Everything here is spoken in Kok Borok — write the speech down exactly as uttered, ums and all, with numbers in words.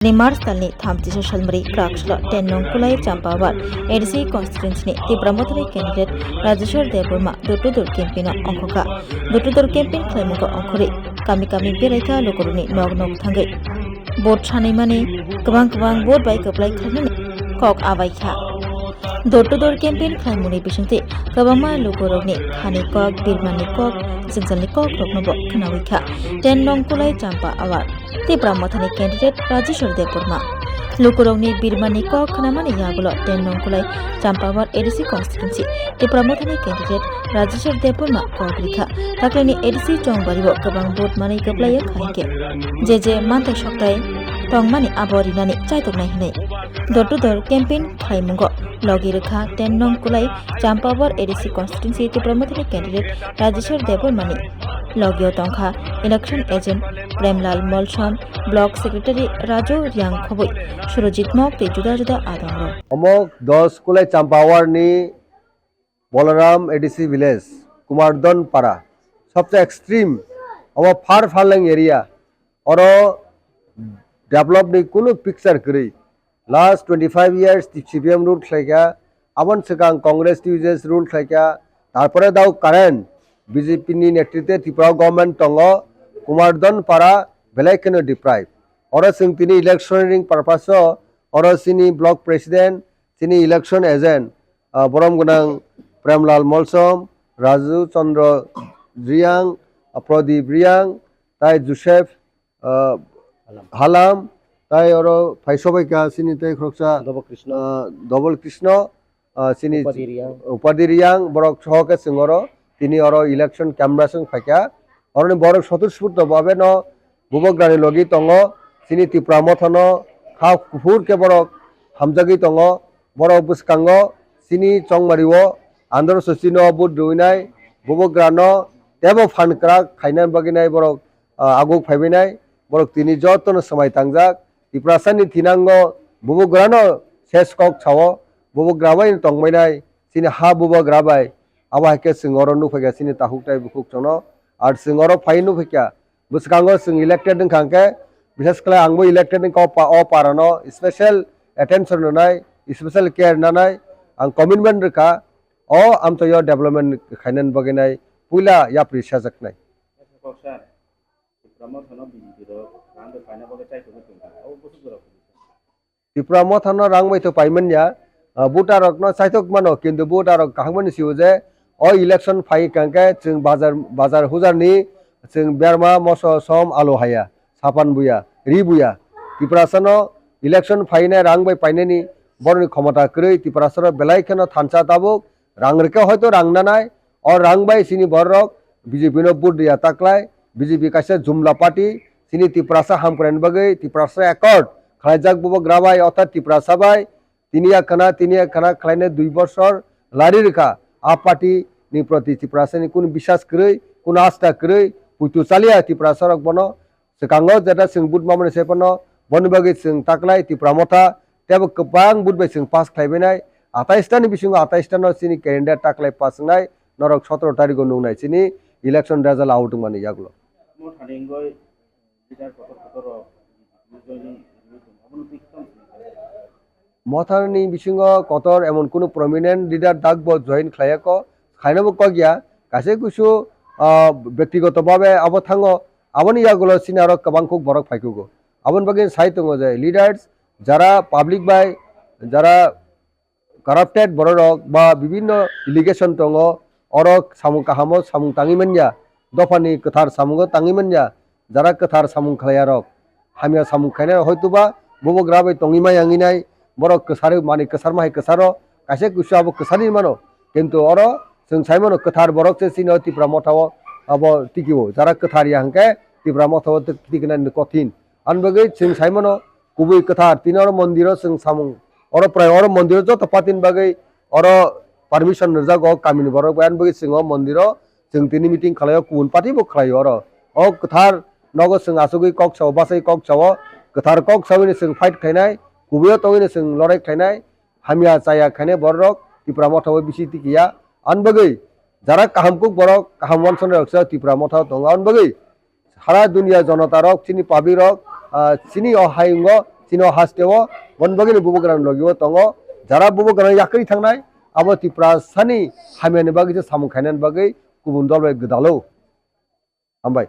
Ni March talni thamchisa salmari kraksalo ten nong Kulai Champawar A D C constituency ni Tipra Mothani candidate Rajeshwar Debbarma door to door campaign o ongkhokha. Door to door campaign khlaimungo ongkhorwi kami kami beraikha lukurokni nok nok thangwi. Vote sanaimani kwbang kwbang vote bai kwplai khlainani kok abaikha. Door to door campaign khlaimungni bisingtwi kwbangma lukurokni khani kok, birmani kok, jwngjalni kokrokno bo khnawi kha. Ten nong Kulai Champa Awar Tipra Mothani candidate Rajeshwar Debbarma. Lukurokni birmani kok khnamani yagulo ten nong Kulai Champa Awar A D C constituency Tipra Mothani candidate Rajeshwar Debbarma kok rikha. Taklini A D C chongbario kwbang vote manwi kwplaiyo khaikhe. Je je manthai soktai tongmani abo rinani chaitoknai hinwi. Door to door campaign khlaimungo logi rwkha ten nong Kulai Champawar A D C constituency Tipra Mothani candidate Rajeshwar Debbarmani. Logio tongkha election agent Premlal Molsom, block secretary Raju Riang Khoboi, Surojit Mok tei juda juda adongrok. Omo dos Kulai Champawar ni Bolaram A D C village, Kumardon Para, sobse extreme, omo far farlang area, oro develop ni kunu picture kwrwi. Last twenty five years C P M rule khlaikha, aboni swkang Congress two years rule khlaikha, tarpore dao current B J P ni netritwe Tripura government tongo, Kumardon Para belai kheno deprive. Oro chwng tini election ring purpose o, oro chini block president, chini election agent, ah, borom gwnang Premlal Molsom, Raju Chandra Riang, ah, Pradip Riang, tai Joseph, ah, Halam. Halam, tai oro phai sobaikha chini tai khoroksa, Dobol Krishna. Ah, Dobol Krishna, ah, chini Upadi Riang. Upadi Riang, borok soho khe chwng oro, tini oro election canvassing phaikha. Oroni borok sotur sipur to babe no bubagrani logi tongo, chini Tipra Motha no kha kuphur khe borok hamjagwi tongo. Borok bwskango chini chongmari o andro sosi no vote rwinai, bubagra no tebo phan kwrak khaina bagwi nai borok, ah, aguk phaibai nai. Borok tini joto no swmai tangjak. Tiprasa ni thinango bubagra no ses kok sao, bubagra bai tongbai nai chini ha bubagra bai. Abo hai khe chwng oro nukphaikha chini takhuk tai bukhuk chwngno. Ar chwng oro phai nukphaikha, bwskango chwng elected wngkha hwnkhe, bises khlai angbo elected wngkha o pa-, o parano special attention rwnai, special care nanai ang commitment rwkha o amtwio development khainani bagwi nai puila yapri sajaknai. Kok sir, Tipra Mothano B J P rok rang bai paina bagwi chaitok wng tongkha, abo bwswk jora position? Tipra Mothano rang bai to paimanya, ah, voter rokno chaitok mano, kintu voter rok kaham mani sio je o election phai kangkhe chwng bazar, bazar hujar ni chwng berma moso som alu haya, sapan buya, ri buya. Tiprasano election phainai rang bai painani boroni khomota kwrwi, Tiprasano belai kheno thansa tabuk, rang rwkhe hoito rang nanai, o rang bai chini borok B J P no vote rwya taklai, B J P kaisa jumla party, chini Tiprasa hamkraini bagwi Tiprasa accord khlaijak bubagra bai, orthat Tiprasa bai, tini ya khana, tini ya khana khlainai dui bosor lari rwkha. A party ni proti Tiprasa ni kunu biswas kwrwi, kunu asta kwrwi, puitu chaliya Tiprasa rok bono. Swkango jeta chwng vote mamani se phano boni bagwi chwng taklai Tipra Motha tebo kwbang vote bai chwng pass khlaibainai. Atais ta ni bisingo atais ta no chini candidate taklai pass wngnai, norok sotoro tarikgo nuknai chini election result out wngmani yagulo. Mothani wngwi leader kotor kotor rok joining rwwi tong, abono twi kham sini. Mothani bisingo kotor emon kunu prominent leader dakbo join khlaiya ko, khainabo kok ya, kaisa kusu, ah, bektigoto babe abo thango, aboni yagulo chini aro kwbang kuk borok phaikugo. Aboni bagwi sai tongo je leaders jara public bai, jara corrupted bororok ba bibinno allegation tongo, oro samung kahamo samung tangwi manya, dophani kwthar samungo tangwi manya, jara kwthar samung khlaiyarok, hamya samung khainai hoituba bubagra bai tongwi ma yanginai, borok kwsarwi mani kwsarma hai kwsaro, kaisa kusu abo kwsarni mano, kintu oro chwng sai mano kwthar borok se chini o Tipra Motha o abo tikio, jara kwthar ya hwnkhe Tipra Motha o tik-, tikna ni kothin. Ani bagwi chwng sai mano kubui kwthar, tini oro mondiro chwng samung, oro prai oro mondiro joto party ni bagwi oro permission rwjago kamini borok bai, ani bagwi chwng o mondiro chwng tini meeting khlaio, kubun party bo khlaio oro. O kwthar nogo chwng achugwi kok sao, bachai kok sao, kwthar kok sawi ni chwng fight khlainai, kubui o tongwi ni chwng lorai khlainai, hamya chaya khainai borok Tipra Motha o bisi tikiya. Ani bagwi jara kaham kuk borok kaham wansonai rok se Tipra Motha o tongo, ani bagwi Sara dunia jonota rok, chini public rok, ah, chini o hayungo chini o haste o, boni bagwi ni bubagrani logi o tongo. Jara bubagrani yakarwi thangnai, abo Tiprasani hamyani bagwi se samung khainani bagwi kubun dol bai gwdalo. Hambai.